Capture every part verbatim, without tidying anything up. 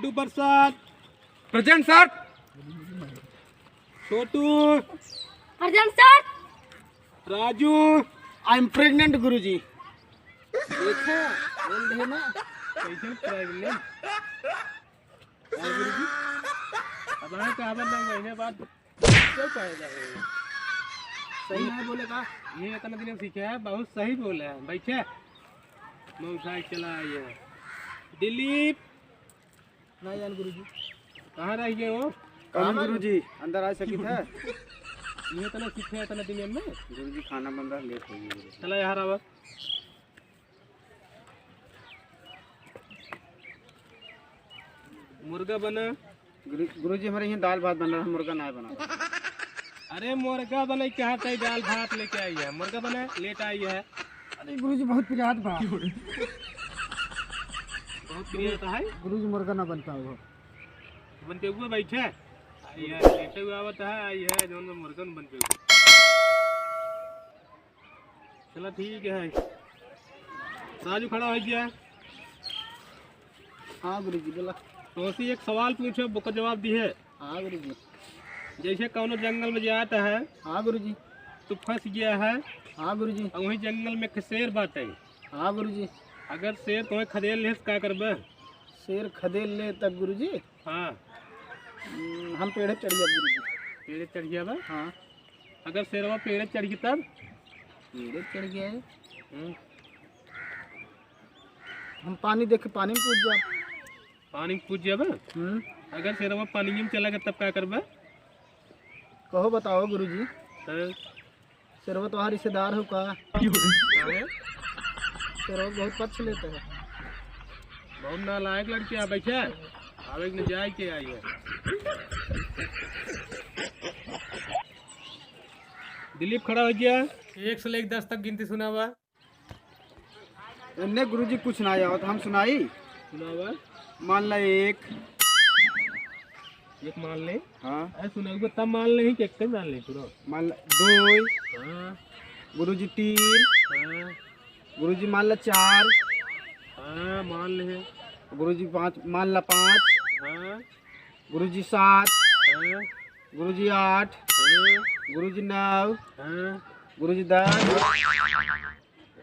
लड्डू प्रसाद। Present sir। छोटू। Present sir। राजू। I am pregnant गुरुजी। देखा, बोल दे ना। कैसे pregnant? हाँ गुरुजी। अब आए तो आवन ना महीने बाद। क्यों पैदा है? सही नहीं बोले का? ये इतना दिन सीखे है, बहुत सही बोले है। बैठे। मैं उठा के चला आई है। दिलीप। ना जान गुरुजी। कहाँ रह गए हो? कहाँ गुरुजी? अंदर आ सकित है? ये इतना सीखे है इतना दिन में? गुरुजी खाना बन रहा, late हो गई गुरुजी। चला यहाँ आवा। मुर्गा बना। गुरु, गुरुजी, हमरे यहाँ दाल भात बन रहा है, मुर्गा ना बना। अरे मुर्गा बना, कहाँ तई दाल भात लेके आई है? मुर्गा बना, late आई है। अरे गुरुजी, बहुत पिरात बा। बहुत पिरात है? गुरुजी, मुर्गा ना बन पावा। बन के हुए बैठे। आई है, लेटे हुए आवत है, आई है, जौन में मुर्गा न बन के हुए। चला ठीक है। राजू खड़ा हो गया। हाँ गुरुजी, बोला। तोसे एक सवाल पूछे, ओकर जवाब दिहे। हाँ गुरुजी। जैसे कौनो जंगल में जात है। हाँ गुरुजी। तू फंस गया है। हाँ गुरुजी। और वही जंगल में एक शेर बाटे। हाँ गुरुजी। अगर शेर तुम्हें खदेड़ ले तो का करबे? शेर खदेड़ ले तब गुरुजी? हाँ। हम्म, हम पेड़े चढ़ जाब गुरुजी। पेड़े चढ़ जाबे? हाँ। अगर शेरवा पेड़े चढ़ गई तब? पेड़े चढ़ गया है। हम्म। हम पानी देख के पानी में कूद जाब। पानी में कूद जाबे? हम्म। अगर शेरवा पानी में चला गया तब का करबे? कहो बताओ गुरुजी। हाँ। शेरवा तुम्हारा रिश्तेदार हो का? काहे? शेरवा बहुत पक्ष लेते हैं। बहुत नालायक लड़की है, बैठे। आवे के न जाए के आई है। दिलीप खड़ा हो गया। एक से लेके दस तक गिनती सुनावा। एन्ने गुरुजी कुछ ना आवत, हम सुनाई। सुनावा। मान ला एक। एक मान ले। हाँ। अरे सुनाई को तब मान ले कि एक मान ले पूरा। मान ला दो। हाँ। गुरुजी तीन। हाँ। गुरुजी मान ला चार। हाँ, मान ले। गुरुजी पाँच, मान ला पाँच। हाँ। गुरुजी सात। हाँ। गुरुजी आठ। हाँ। गुरुजी नौ। हाँ। गुरुजी दस।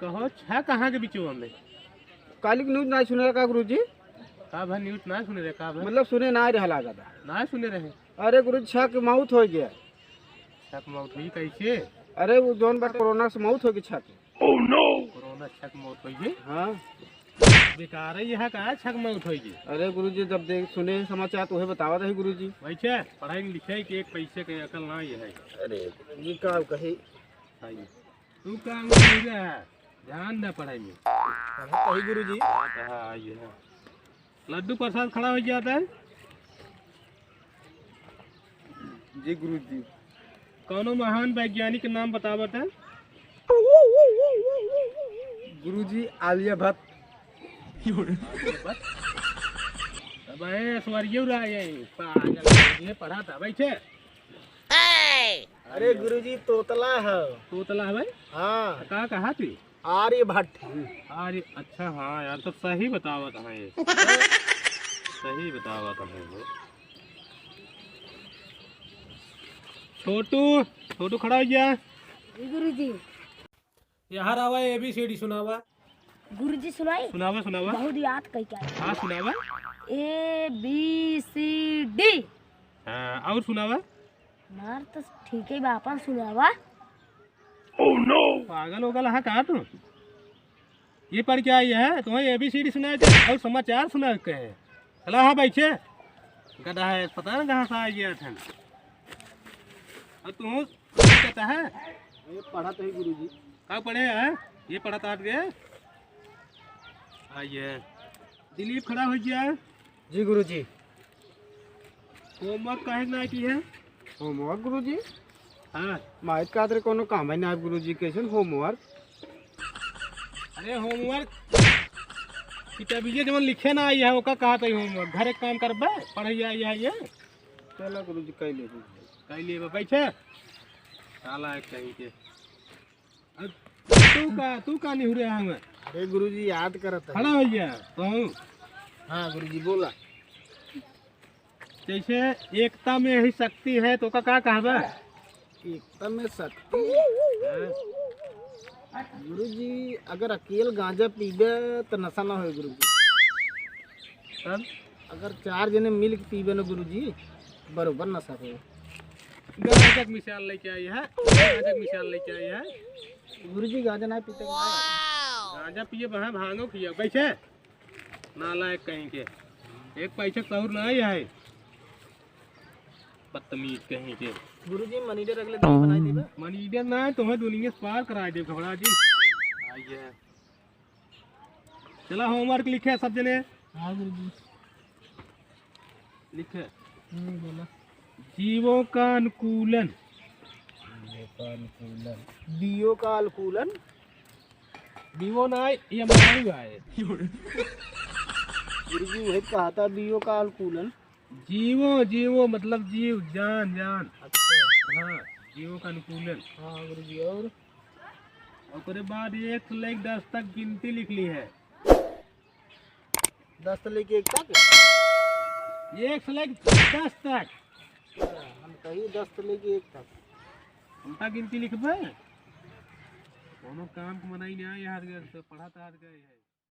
कहो, छह कहाँ के बिचवा में? काली के news ना सुने रहे का गुरुजी? का भा news ना सुने रहे, का भा? मतलब सुने ना रहा लागत है। ना सुने रहे। अरे गुरुजी, छह के मौत हो गया। छह के मौत हुई कैसे? अरे वो जौन बा कोरोना से मौत हो गई छह के। Oh no! कोरोना छह के मौत हुई है? हाँ। बेकार है यहाँ का छह के मौत हुई है? अरे गुरुजी, जब देख सुने समाचार तो वही बतावा रही गुरुजी। वैसे पढ़ाई लिखाई के एक पैसे के अकल ना ये है। अरे गुरुजी, का कही? हाँ ये। तू का अंग्रेज है? ध्यान दे पढ़ाई में। कहाँ कही गुरुजी? हाँ, कहाँ आई है? लड्डू प्रसाद खड़ा हो जाता है। जी गुरुजी। कौनो महान वैज्ञानिक के नाम बतावत है। गुरुजी, आलिया भट्ट। आलिया भट्ट? अब ऐश्वर्या राय है, पागल, ये पढ़ा था, बैठे। अरे गुरुजी, तोतला है। तोतला है भाई? हाँ। का कहा थी? आर्यभट्ट। आर्य, अच्छा, हाँ यार, तो सही बतावत है ये। सही बतावत है वो। छोटू, छोटू खड़ा हो गया। जी गुरुजी। यहाँ आवा, A B C D सुनावा। गुरुजी सुनाई? सुनावा, सुनावा। बहुत याद कई क्या? हाँ, सुनावा। A B C D। हाँ, और सुनावा। मार तो ठीक है, बापा सुनावा। Oh no! पागल हो गया है का तू? ये पढ़ के आई है, तुम्हें A B C D सुनाए थे और समाचार सुना के है। चला हाँ बैठे, गधा है, पता ना कहाँ से आ गया था। और तू कहता है? ये पढ़ा तो ही गुरुजी। का पढ़े हैं? ये पढ़ा तो हट गए। आइए, दिलीप खड़ा हो गया। जी गुरुजी। Homework काहे ना की है? Homework गुरुजी? हाँ। माइक का आदरे कोनो काम है ना गुरुजी, कैसन homework? अरे homework किताबिये जवन लिखे ना आई है, ओका कहा तई homework। घर एक काम करबे, पढ़ाई आई है ये। चलो गुरुजी, कई लेबे। कई लेबे, बैठे। साला एक कहीं के। अब तू का, तू का निहुरे हमें? अरे गुरुजी, याद करत है। खड़ा हो गया, तो हूँ। हाँ गुरुजी, बोला। जैसे एकता में ही शक्ति है, तो का, का कहबा? एकता में शक्ति? हाँ। गुरुजी, अगर अकेल गांजा पीबे, तो नशा ना होए गुरुजी। तब? अगर चार जने मिल के पीबे ना गुरुजी, बरोबर नशा होए। गांजा के मिसाल लेके आई है, गांजा के मिसाल लेके आई है। गुरुजी, गांजा ना पीते। गांजा पिए बहे, भांगो पिए, कैसे? नालायक कहीं के, एक पैसा सौर ना आई है, बदतमीज कहीं के। गुरुजी, मनीडर अगले दिन बनाई देबे। मनीडर ना, तुम्हें दुनिया से पार कराई देब, घबरा जी। आइए, चला, homework लिखे सब जने। हाँ गुरुजी। लिखे। हम्म, बोला। जीवों का अनुकूलन। जीवों का अनुकूलन। दियो का अनुकूलन। दियो ना, ये मारू आए। गुरुजी, वही कहा था, दियो का अनुकूलन। जीवो, जीवो मतलब जीव, जान, जान। अच्छा। हाँ, जीवो का अनुकूलन। हाँ गुरुजी, और? ओकरे बाद एक से लेके दस तक गिनती लिख ली है। दस से लेके एक तक? एक से लेके दस तक। हम कही दस से लेके एक तक। उल्टा गिनती लिखबे? कोनो काम के मनाई नहीं आए, यार, से पढ़ा तो आज गए है।